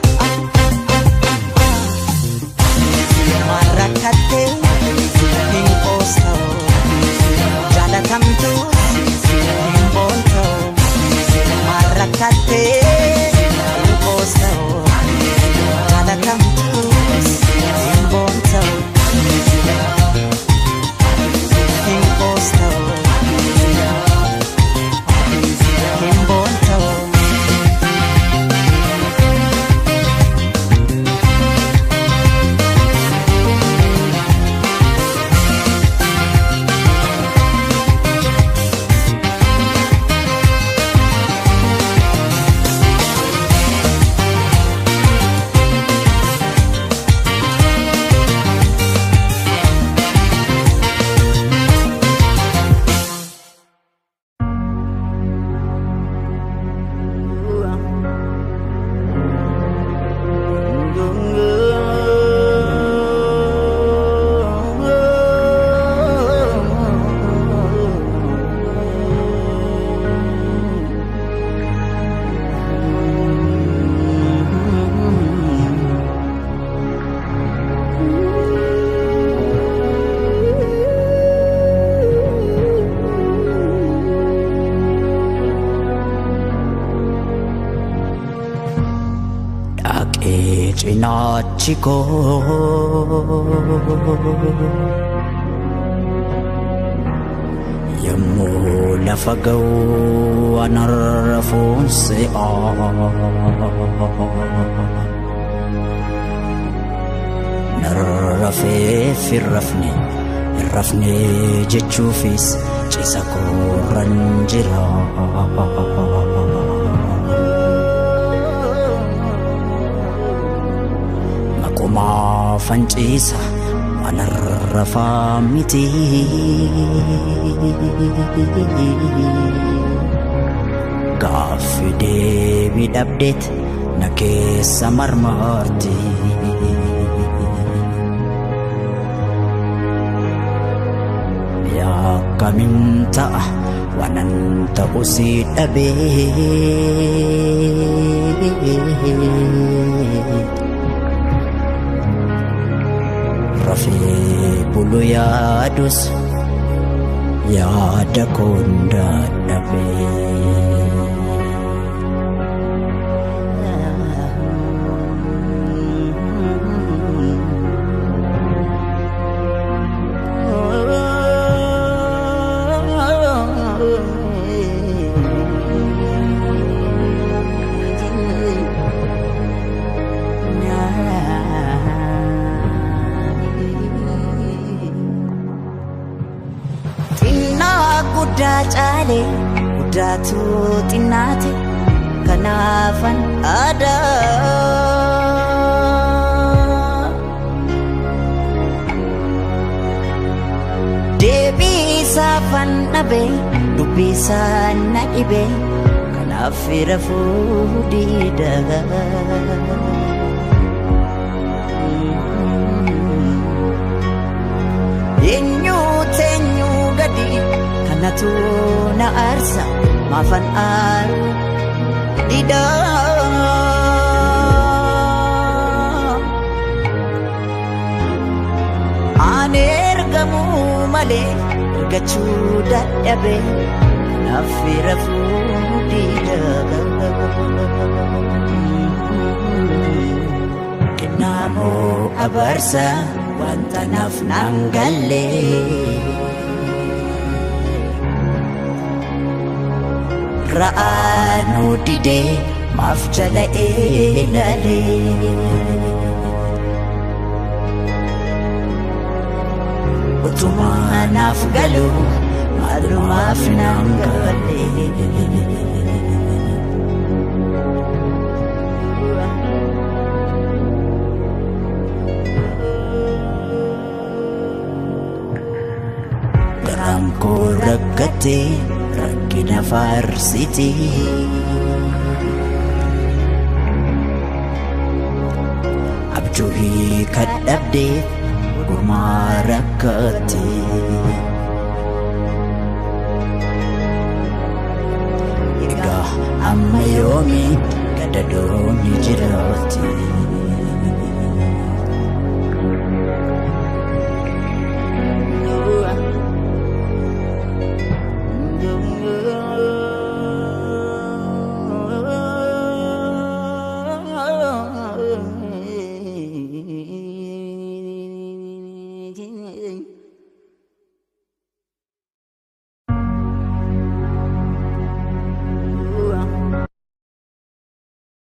Maal rakkattee hin qoosta'u jaalatamtu hin boonta'u maal rakkattee hin qoosta'u jaalatamtu hin boonta'u hin qoosta'u hin boonta'u. Dhaqee cinaachi koo yommuu lafa ga'u anarra foonse'a. Waan rafeef hin rafne jechuufis ciisa koorran jira. Maqumaafan ciisa waan rafaa miti. Gaaffi deebii dhabdeet na keessa marmarti. Akkamiin ta'a waanan ta'u si dhabee. Rafee bulu yaadus yaada koon dadhabee. Guddaa caalee guddaatu xinnaate kanaafan aadaa. Deebii isaafan dhabe dubbii isaa na dhibe kanaaf rafuu diida. Eenyu teenyu gadi kanatu na aarsa maafan aaru dida. Ani ergamuu malee argachuu dadhabe kanaaf rafuu dida. Kennaamoo abarsa wanta naaf naan galle. Ra'aanuu didee maaf jala eelaalee. Utumaa naaf galu maalumaaf naan galle. Garaan koo rakkatee rakkina faarsiti. Abjuu hiika dhabdeef gurmaa rakkate. Egaa amma yoomi gadadoon jiraati?